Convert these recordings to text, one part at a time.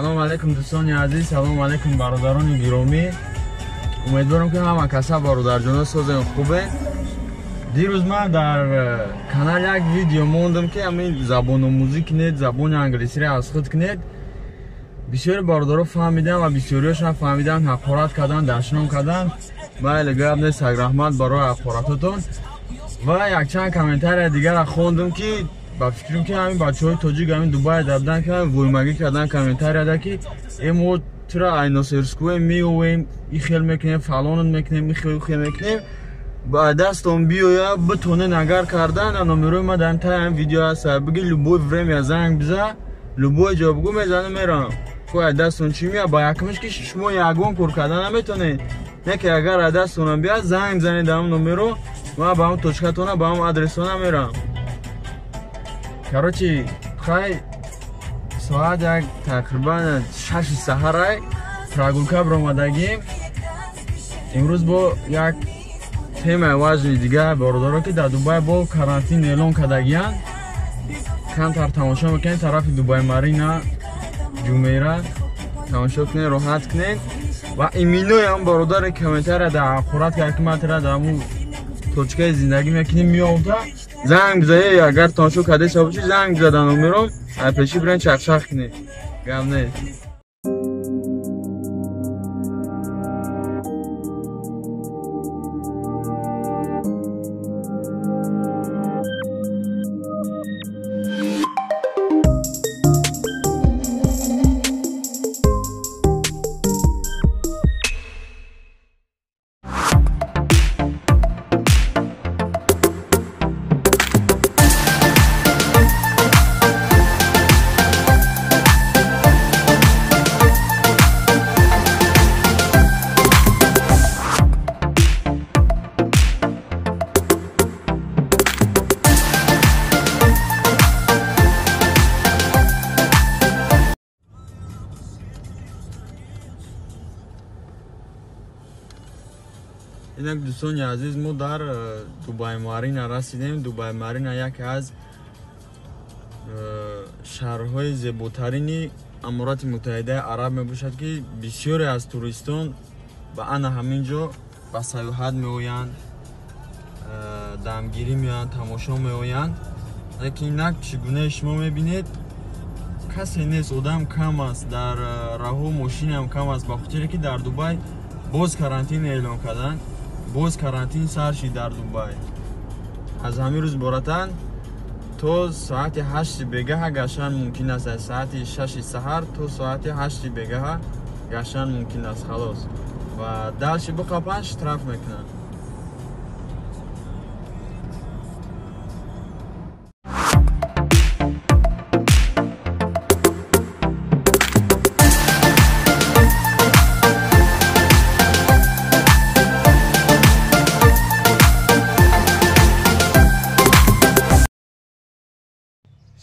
Салом алейкум дӯстони азиз, салом алейкум бародарони гиромӣ. Умедворам ки ҳама каса бародарҷоно созем хубе. Дирӯз ман дар канал як видео мондам ки ҳамин забономӯзӣ кунед, забони англисиро аз худ кунед. Бисёри бародаро фаҳмидан ва бисёриҳошон фаҳмидан, ҳақорат кардан, дашном кардан. Майли, гап нест, раҳмат барои ҳақоратотон. Ва якчанд комментария дигарро хондам ки ба фикрам ки ҳамин бачаҳои тоҷик ҳамин Дубай дафтан ки воймагӣ кардан комментарияда ки мо тура айносерскуе меовем, и хел мекунем, фалонат мекунем, и хел хел мекунем. Ба дастон биёя битонен агар кардан, номерои ма дар таи ҳамин видео ҳаст. Биги любой время занг биза, любой ҷо бугу мезанам мерам. Ко ай дастон чӣ меяд? Ба якмиш ки шумо ягон кор кардан наметонед. Не ки агар ай дастонам биёяд, занг бизанед дар ҳамон номеро, ман ба ҳамон точкатона, ба ҳамон адресона мерам. Короче, хай соат як тақрибан 6 саҳарай прогулка баромадагим. Имрӯз бо як темаи важни дигар бародаро ки дар Дубай бо карантин эълон кардагиянд. Камтар тамошо мекунед тарафи Дубай Марина, Ҷумейра тамошо кунед, роҳат кунед. Ва иминои ҳам бародари комментария дар ҳақорат кард ки ман тира дар ҳамун точкаи зиндагӣ мекунем меовда. Занг бизае, агар тамошо кардаеса бошӣ, занг биза дар номером, ай пеши бирен чақчақ кунед. Гап нест. Инак дӯстони азиз, мо дар Дубай Марина расидем. Дубай Марина яке аз шаҳрҳои зеботарини Аморати Муттаҳидаи Араб мебошад ки бисёре аз туристон ба ана ҳамин ҷо ба сайёҳат меоянд, дамгирӣ меоянд, тамошо меоянд. Лекин инак чӣ гунаи шумо мебинед, касе нест, одам кам аст, дар раҳу мошинам кам аст, ба хотире ки дар Дубай боз карантин эълон карданд. Боз карантин сар шид дар Дубай. Аз ҳамин рӯз боратан то соати 8 бегаҳа гаштан мумкин аст. Аз соати 6 саҳар то соати 8 бегаҳа гаштан мумкин аст, халос. Ва дальше биқапанд, штраф мекунанд.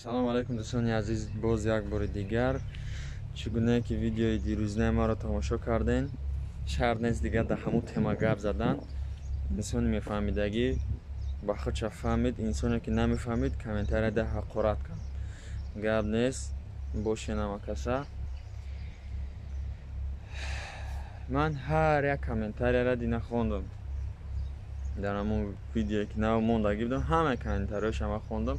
Салом алейкум дӯстони азиз, боз як бори дигар чӣ гунае ки видеои дирӯзнаи маро тамошо карден, шарт нест дигар дар ҳамун тема гап задан. Инсони мефаҳмидагӣ ба худша фаҳмид, инсоне ки намефаҳмид комментарияда ҳақорат кард. Гап нест, бошен ҳама каса. Ман ҳар як комментарияра дина хондам. Дар ҳамун видеое ки нав мондагӣ будам, ҳама комментариҳояшро ман хондам.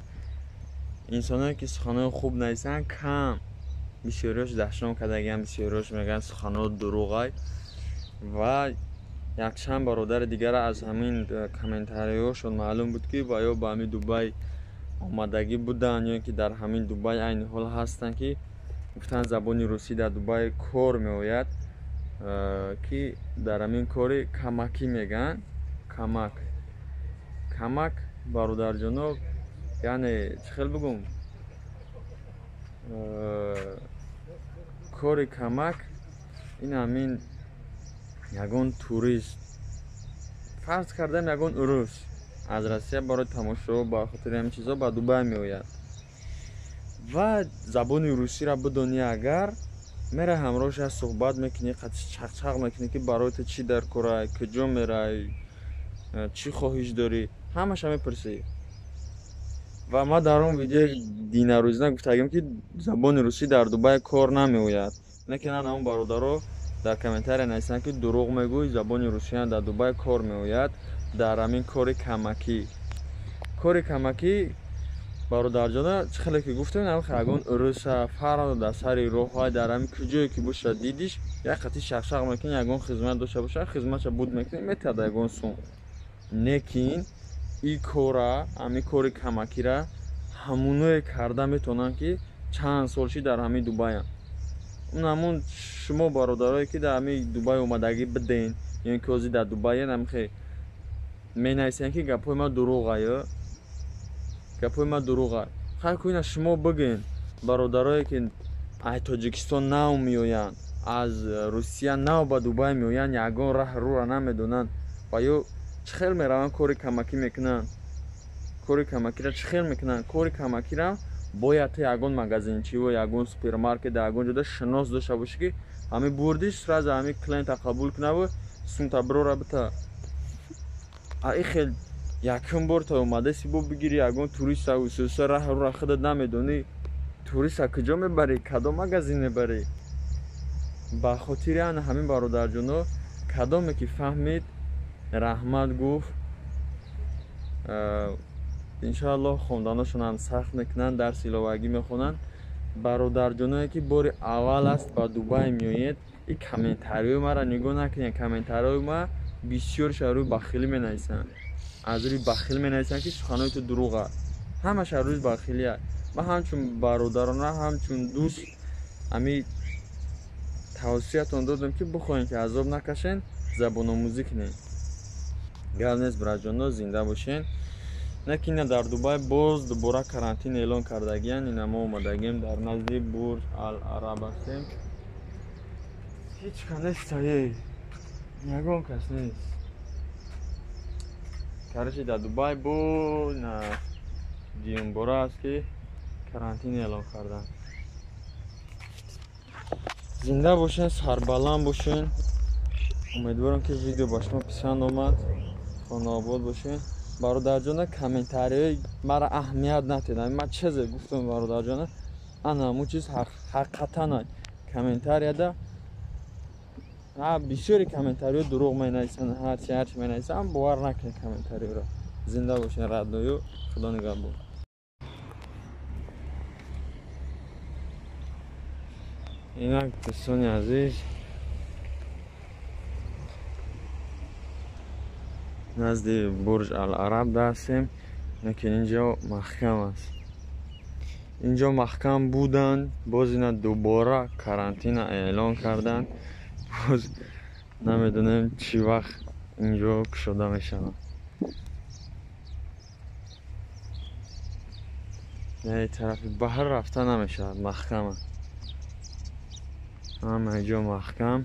Инсоное ки суханои хуб нависанд кам, бисёриҳош дашном кардагиам, бисёриҳош мегӯянд суханои дурӯғай. Ва якчанд бародари дигара аз ҳамин комментариҳошон маълум буд ки ва ё ба ҳамин Дубай омадагӣ буданд ё ки дар ҳамин Дубай айни ҳол ҳастанд ки гуфтанд забони русӣ дар Дубай кор меояд, ки дар ҳамин кори камакӣ мегӯянд. Камак, камак бародарҷоно, яъне чӣ хел бигӯм, кори камак ин ҳамин ягон турист, фарз кардам ягон урус аз Россия барои тамошо ба хотири ҳамин чизо ба Дубай меояд ва забони русиро бидонӣ, агар мера ҳамроҳаш суҳбат мекунӣ, чақчақ мекунӣ ки барои ту чӣ дар корай, куҷо мерай, чӣ хоҳиш дорӣ, ҳамаша мепурсӣ. Ва ман дар он видеои динарӯзина гуфтагим ки забони русӣ дар Дубай кор намеояд. Лекин ана он бародаро дар комментария нависанд, ки дурӯғ мегӯй, забони русия дар Дубай кор меояд, дар ҳамин кори камакӣ. Кори камакӣ бародарҷона, чӣ хеле ки гуфтем, ягон уруса фарқ дар сари роҳҳои дар ҳамин куҷое ки боша дидиш, як қати шақшақ мекунӣ, ягон хизмат дошта боша, хизматша буд мекунӣ, метиҳад ягон сум. Лекин и кора, ҳамин кори камакира ҳамуное карда метавонанд, ки чанд сол ши дар ҳамин Дубаянд. Он ҳамун шумо бародарое ки дар ҳамин Дубай омадагӣ биден, ё ин ки ҳозир дар Дубаянд, ҳамихе менависанд, ки гапҳои ман дурӯғ аю, гапҳои ман дурӯғ. Хайр, куина шумо бигӯен, бародарое ки аз Тоҷикистон нав меоянд, аз Русия нав ба Дубай меоянд, ягон раҳ рӯра намедонанд ва ё чӣ хел мераванд кори камакӣ мекунанд? Кори камакира чӣ хел мекунанд? Кори камакира бояд ту ягон магазинчиву ягон супермаркет дар ягон ҷода шинос дошта бошӣ, ки ҳамин бурдиш сразу ҳамин клиента қабул кунаву сумта бирора бита. А и хел якум бор та омадаси, бо бигири ягон туриста усуса, раҳ рӯра худат намедонӣ, туриста куҷо мебарӣ, кадом магазин мебарӣ? Ба хотири ана ҳамин бародарҷоно, кадоме ки фаҳмид, раҳмат гуфт. Иншоаллоҳ хонданошонам сахт мекунанд, дарси иловагӣ мехонанд. Бародарҷоное ки бори аввал аст ба Дубай меоед, и комментариҳои маро нигоҳ накунед. Комментариҳои ма бисёрша рӯи бахилӣ менависанд, аз рӯи бахил менависанд, ки суханои ту дурӯғ аст. Ҳамаша рӯи бахилӣ аст. Ман ҳамчун бародарона, ҳамчун дӯст ҳами тавсиятон додам, ки бихоҳем ки азоб накашен, забономӯзӣ кунем. Гап нест, бираҷоно, зинда бошен. Лекин ина дар Дубай боз дубора карантин эълон кардагиянд. Ина мо омадагием, дар назди Бурҷ Ал Араб ҳастем. Ҳеҷ ка нест, ае ягон кас нест. Короче, дар Дубай бо на дуюмбора аст, ки карантин эълон карданд. Зинда бошен, сарбаланд бошен. Умедворам, ки видео ба шумо писанд омад. Хонаобод бошен. Бародарҷона, комментариҳои мара аҳамият натед. Ман чизе гуфтам, бародарҷона, ана ҳамун чиз ҳақиқатан. Комментарияда бисёри комментариҳо дурӯғ менависанд, ҳарчи ҳарчи менависанд, бовар накунед комментариҳоро. Зинда бошен, родной ю, худо нигаҳбон. Инак, дӯстони азиз, назди Бурҷ Ал Араб ҳастем, лекин инҷо маҳкам аст. Инҷо маҳкам буданд, боз ина дубора карантина эълон карданд. Боз намедонем, чӣ вақт инҷо кушода мешавад. Тарафи баҳр рафта намешавад, маҳкам аст, ҳама ҷо маҳкам.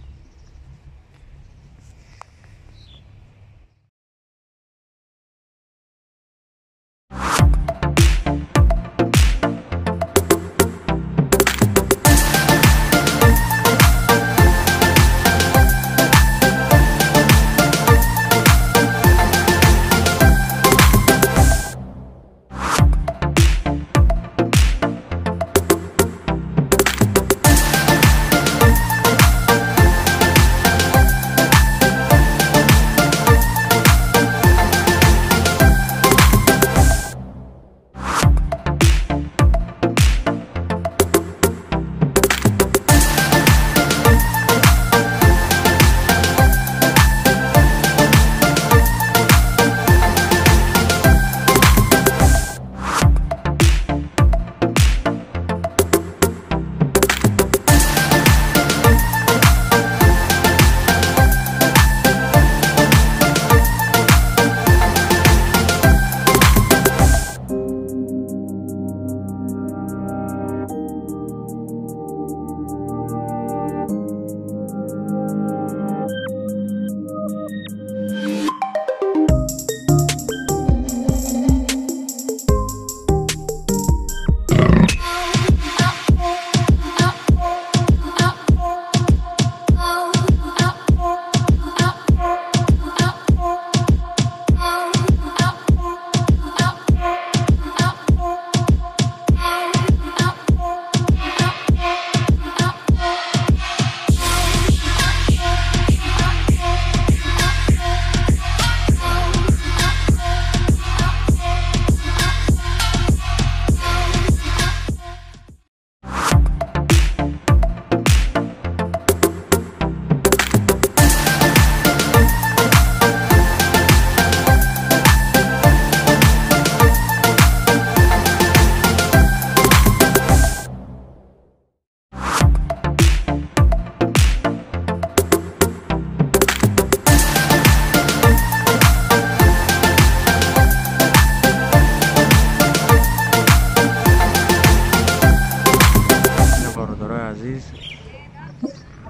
Азиз,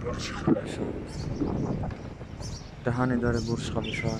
Бурҷ Халифа, даҳани дари Бурҷ Халифа.